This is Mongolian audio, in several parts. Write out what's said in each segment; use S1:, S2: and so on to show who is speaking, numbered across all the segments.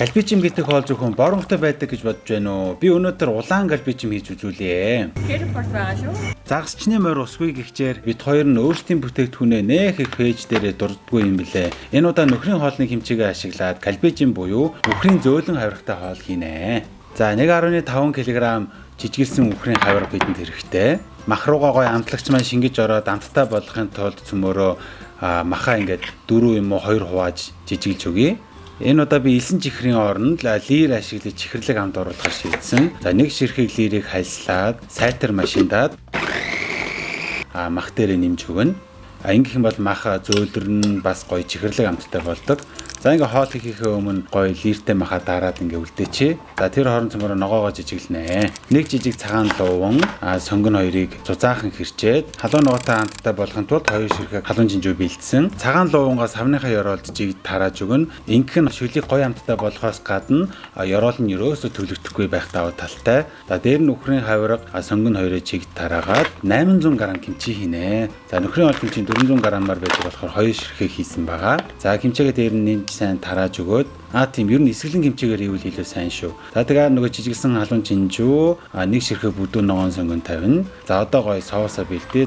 S1: Кальбижим гэдэг хоол зөвхөн боромтой байдаг гэж бодож байна уу? Би өнөөдөр улаан кальбижим хийж үзүүлье.
S2: Аэропорт байгаа шүү.
S1: Загасчны морь усгүй гихчээр бид хоёр нь өөрсдийн бүтээгдэхүүнээ нэх их пэйж дээрээ дурддаггүй юм билээ. Энэ удаа нөхрийн хоолны хэмжээгээ ашиглаад кальбижим буюу үхрийн зөөлөн хавиргатай хоол хийнэ. За 1.5 кг жижигэлсэн үхрийн хавирга бидэнд хэрэгтэй. Мах руугаа гой амтлагч маань шингэж ороод амттай болгохын тулд цөмөрөө махаа ингээд 4 юм уу 2 хувааж жижиглж өгье. Энэ удаа би элсэн чихрийн оронд лир ашиглаж чихэрлэг амт оруулахар шийдсэн. За нэг ширхэг лирийг хальслаад сайтар машиндаад мах дээрээ нэмж өгнө. Ингэх юм бол мах зөөлрөн бас гоё чихэрлэг амттай болдог. За ингээ хоол хийхээ өмнө гоё лиртэй маха дараад ингээ үлдээчээ. За тэр хорон цомороо ногоогоо жижиглэнэ. Нэг жижиг цагаан луван, сонгон хоёрыг зузаахан хэрчээд халуун ногоотой амттай болохын тулд хоёр ширхэг халуун жинжүү бэлдсэн. Цагаан лувангаа савныхаа ёроолд жиг тарааж өгнө. Ингэх нь шүлийг гоё амттай болохоос гадна ёроол нь ерөөсөө төлөгдөхгүй байх давуу талтай. За дээр нь үхрийн хавирга, сонгон хоёрыг чиг тараагаад 800 г кимчи хийнэ. За нөхрийн хоол кимчи 400 г-аар байдаг болохоор хоёр ширхэг хийсэн байгаа. За кимчигээ дээр нь нэмж сайн тарааж өгөөд тийм ер нь эсгэлэн кимчигээр хийвэл илүү сайн шүү. За тэгээ нөгөө жижигсэн халуун жинжүү, нэг ширхэг бүдүүн ногоон сонгон тавина. За одоо гоё соусаа бэлдээ.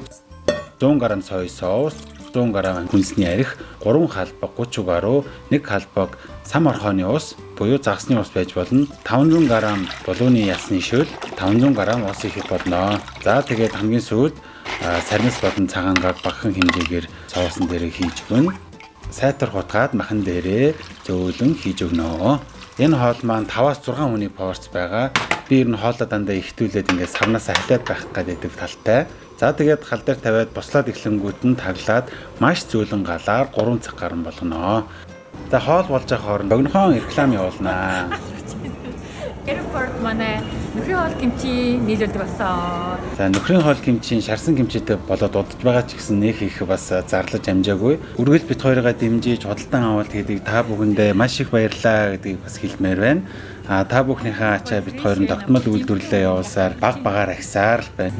S1: 100 г соя соус, 100 г хүнсний арх, 3 халбаг 30 гаруй, 1 халбаг сам орхооны ус буюу загасны ус байж болно. 500 г булууны ясны шөл, 500 г ус их болно. За тэгээд хамгийн сүүлд сармис болон цагаан гаг багахан хэмжээгээр соусан дээрээ хийж өгнө. Сайтар хутгаад махан дээрээ зөөлөн хийж өгнө. Энэ хоол маань 5-6 хүний порц байгаа. Би ер нь хоолоо дандаа ихтүүлээд ингээд савнасаа халиад байх гэдэг талтай. За тэгээд хал дээр тавиад буслаад эхлэнгүүт нь таглаад маш зөөлөн галаар 3 цаг гарan болгоно. За хоол болж байгаа хооронд богинохон реклам явуулнаа.
S2: Аэропорт манай нөхрийн хоол кимчи нийлүүлдэг болсон.
S1: За нөхрийн хоол кимчийн шарсан кимчитэй болоод удаж байгаа ч гэсэн нэх их бас зарлаж амжаагүй. Үргэлж бит хоёроо дэмжиж худалдан авалт хийдэг та бүхэндээ маш их баярлалаа гэдгийг бас хэлмээр байна. Та бүхнийхээ ачаа бит хоёр нь тогтмол үйлдвэрлэлээ явуулсаар баг багаар ахисаар л байна.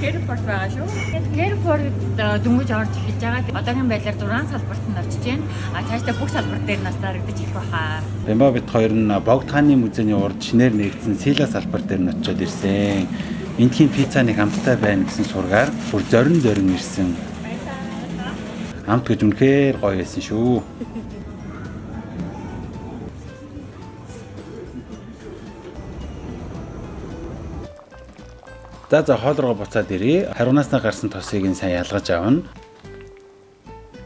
S2: Аэропорт байгаа шүү. Аэропорт дөнгөж орж эхэлж байгаа. Одоогийн байдлаар 6 салбарт нь очиж байна. Цаашдаа бүх салбар дээр нас дарагдаж ирэх байхаа.
S1: Бямба бит хоёр нь Богдхааны музейний урд шинээр нээгдсэн Сила салбар дээр нь очиод ирсэн. Эндхийн пицца нэг амттай байна гэсэн сургаар бүр зорин зорин ирсэн. Амт гэж үнэхээр гоё байсан шүү. За хоол руугаа буцаад ирье. Хариунаас нь гарсан тосыг нь сайн ялгаж авна.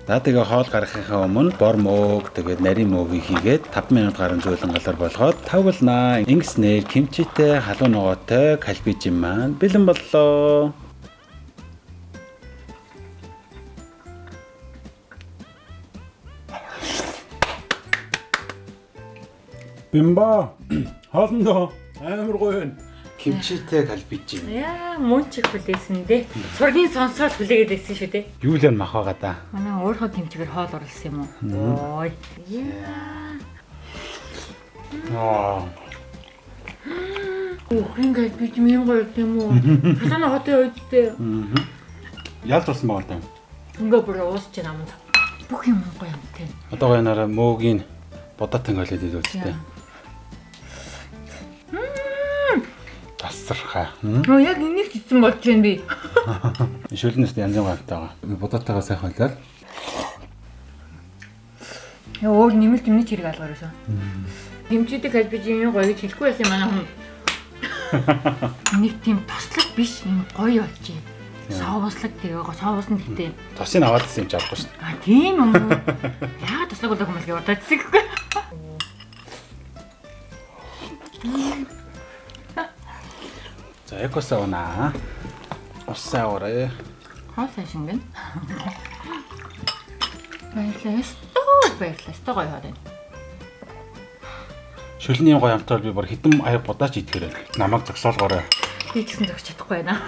S1: За тэгээ хоол гаргахынхаа өмнө бор мөөг тэгээд нарийн мөөгийг хийгээд 5 минут гарan зөөлөн галаар болгоод тавгланаа. Ингэснээр кимчитэй халуун ногоотой кальбижим маань бэлэн боллоо. Бимба хоолндоо амар гоё байна. Кимчитэй кальбижим.
S2: Яа, мөн ч их хүлээсэн дээ. Сургийн сонсоод хүлээгээд байсан шүү дээ.
S1: Юу л энэ мах байгаа да.
S2: Манай өөрийнхөө кимчигээр хоол оруулсан юм уу? Ой. Яа. Үхрийн кальбижим юм гоё юм уу? Халуун ногоотой үйдтэй.
S1: Ялж болсон байгаа даа.
S2: Ингээ бүр уусч байна аманд. Бүх юм гоё юм тийм.
S1: Одоо гоё нараа мөөгийн будаатан хойлоод идвэл тасархай.
S2: Нөө яг энийг хийсэн болж байна би.
S1: Шүлнээс янз бүрийн амттай байгаа.
S3: Будаатайгаа сайхан хойлоод.
S2: Яа өөр нэмэлт юмны чирэг алгаар байсан. Кимчитэй кальбижим гоё гэж хэлэхгүй байсан манай хүн. Нэг тийм тослог биш юм гоё болж байна. Соуслог тэгээ соус нь гэтээ.
S1: Тосыг аваад ирсэн юм чи авахгүй шүү дээ.
S2: Тийм юм уу? Яагаад тослог болоог юм бол гэж бодоод ирсэн гэхгүй.
S1: За экосауна. Усаа уурай.
S2: Хоол сайн шингэн. Баярлалаа. Өстөө баярлалаа. Өстөө гоё хоол байна.
S1: Шүлний гоё амтаар би бүр хитэн аяг будаач идэхээр байна. Намайг зогсоолгоорой.
S2: Би ч гэсэн зогсож чадахгүй байна.